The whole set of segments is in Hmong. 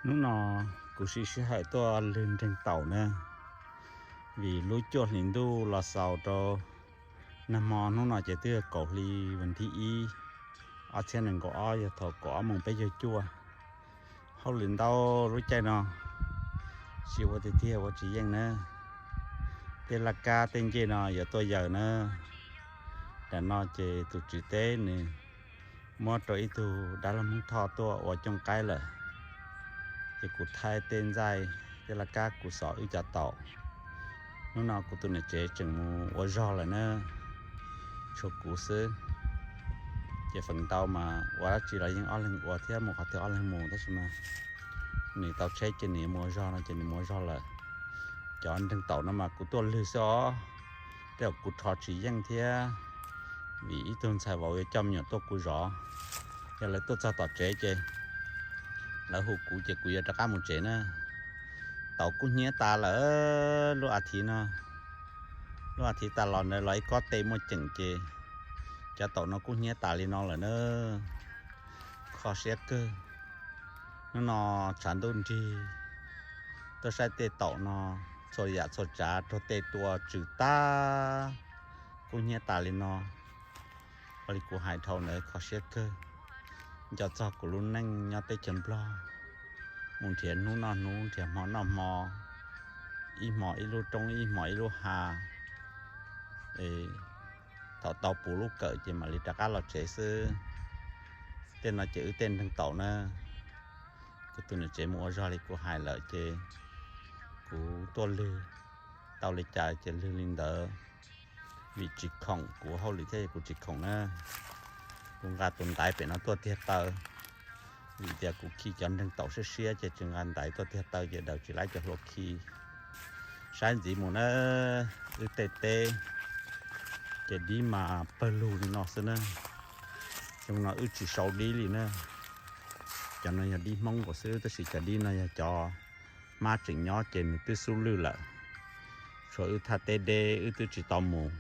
Hnub no kuv siv sij hawm tuaj lwg nreeg taum na, vim lub cuaj hlis ntuj los xaus rau nag hmo. Hnub no ces twb yog kaum hli vas thib ib, ob txhiab nees nkaum ob, yog thaum kaum ob moos peb caug cuaj. Hauj lwm ntau lub caij no, tsis ua tiag tiag ua tsis yeej na. Tej laj kab tej ncej no yuav tuaj yaws na. Tam no ces tus tswv teb nws muab rau ib tug dab laug Hmoob Thoj tuaj ua cooj qaib lawm, ces kuv thaij tej ntxaij tej laj kab kuv xov wb cov taum. Hnub no kuv tus niam tsev tseem mus ua zog lawm na, tshuav kuv xwb. Ces feem ntau mas ua dab tsi los yeej ob leeg ua thiab, mus qhov twg ob leeg mus, tab sis mas nws tau tsheb ces nws mus ua zog no ces nws mus ua zog lawm. Cov nreeg taum no mas kuv tuaj lwg xwb os, tej zaum kuv rho tsis yeej thiab, vim ib tug ntxhais vauv yuav coj me nyuam tuaj kuv zov. Yog lawv tuaj txog tom tsev ces lawv hu kuv ces kuv yuav rov qab mus tsev na. Taum kub hnyiab tas lawm lub a thiv no. Lub a thiv tas los ntawd los ib kob tej muaj ceem ces cov taum no kub hnyiab tas li no lawm na. Kho siab kawg. Hnub no tshav ntuj nrig, tuaj saib tej taum no, txhua yam txhua tsav raug tej tua tsw tag, kub hnyiab tas li no. Ua li kuv hais dhau ntawd kho siab kawg. Nco txog kuv lub neej nyob teb chaws Nplog, mus nrhiav hnub noj hnub, nrhiav hmo noj hmo, ib hmo ib lub roob, ib hmo ib lub hav. Thaum tau puv lub kawm ces mam li rov qab los tsev xwb. Tej no ces wb tej nreeg taum na. Kuv tus niam tsev mus ua zog li kuv hais lawm ces kuv tuaj lwg, tau li cas ces lwg li ntawd. Vim tsis khoom, kuv hauj lwm thiab kuv tsis khoom na. Kuv nqa tus ntaiv pem no tuaj tiag taw, vim tias kuv khi cov nreeg taum siab siab ces tsis nqa ntaiv tuaj tiag taw ces daws tsis laib cov hlua khi. Saib ntxiv mus na, wb tej teb ces dib mas pawg lug li no xwb na. Xyoo no wb tsis sau dib li na. Cov no yog dib Hmoob nkaus xwb, tab sis cov dib no yog cov hmab tseem nyob ces nws twb xub lwj lawm. Tshuav wb thaj teb deb wb twb tsis tau mus,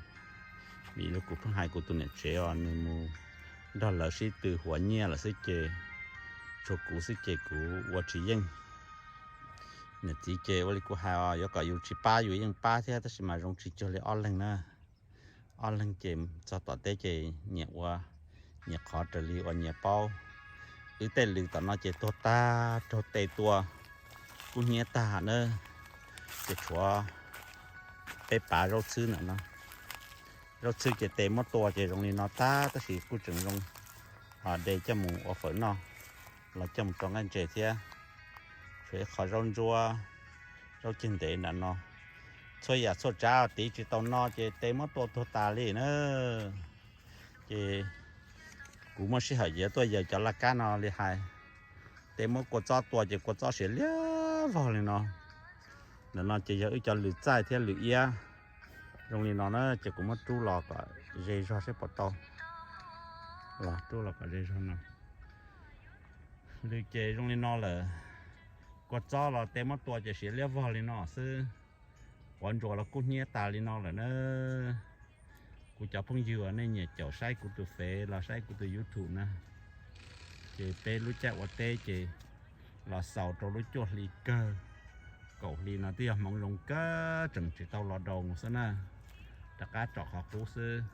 vim li kuv pheej hais kuv tus niam tsev os, nws mus nrog lawv sib tw huav nyiaj lawm xwb ces tshuav kuv xwb ces kuv ua tsis yeej. Niam txiv ces ua li kuv hais os, yuav kom yus tsis pab yus yeej pab thiab, tab sis mas zoo tsis cuag li ob leeg na. Ob leeg ces txog tom teb ces nyias ua nyias qhov raws li uas nyias paub. Wb tej lws tom no ces tuag tag, raug tes tua kub hnyiab tag na, ces tshuav peb pav zaub txhwb ntawm no. Zaub txhwb ces tes muab tua ces zoo li no tag, tab sis kuj tseem zoo de coj mus ua fawm noj los coj mus rau nqaij ntses thiab. Tshuav ib qho zaub ntsuab, zaub ceg ntev nram no. Txhua yam txhua tsav tiv tsis tau no ces tes muab tua tuag tas li na. Ces kuv muaj sij hawm ces tuaj yaws cov laj kab no li hais. Tes muab kua txob tua ces kua txob siav liab vog li no. Ntawm no ces yog wb cov lws txaij thiab lws iab. Zoo li no na ces kuv muab rub los kom ze zog seb puas tau. Los rub los kom ze zog no. Lws ces zoo li no lawm. Kua txob los tes muab tua ces siav liab vog li no xwb. Quav ntsuas los kub hnyiab tas li no lawm na. Kuv cov phooj ywg uas nej nyiam caum saib kuv tus fev los saib kuv tus YouTube na, ces peb lub caij ua teb ces los xaus rau lub cuaj hli kawg. Kaum hli no twb yog hmoov zoo kawg, tseem tsis tau los daus xwb na, rov qab tsom qhov qub xwb.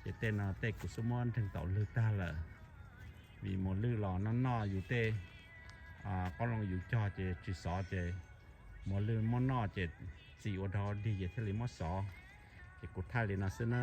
Ces tej no tej kuv xub muab nreeg taum lwg tag lawm, vim mus lwj los noj noj yus tej qoob loo yus cog ces tsis xov ces mus lwj muab noj ces txi ua dog dig ces thiaj li muab xov. Ces kuv thaij li no xwb na.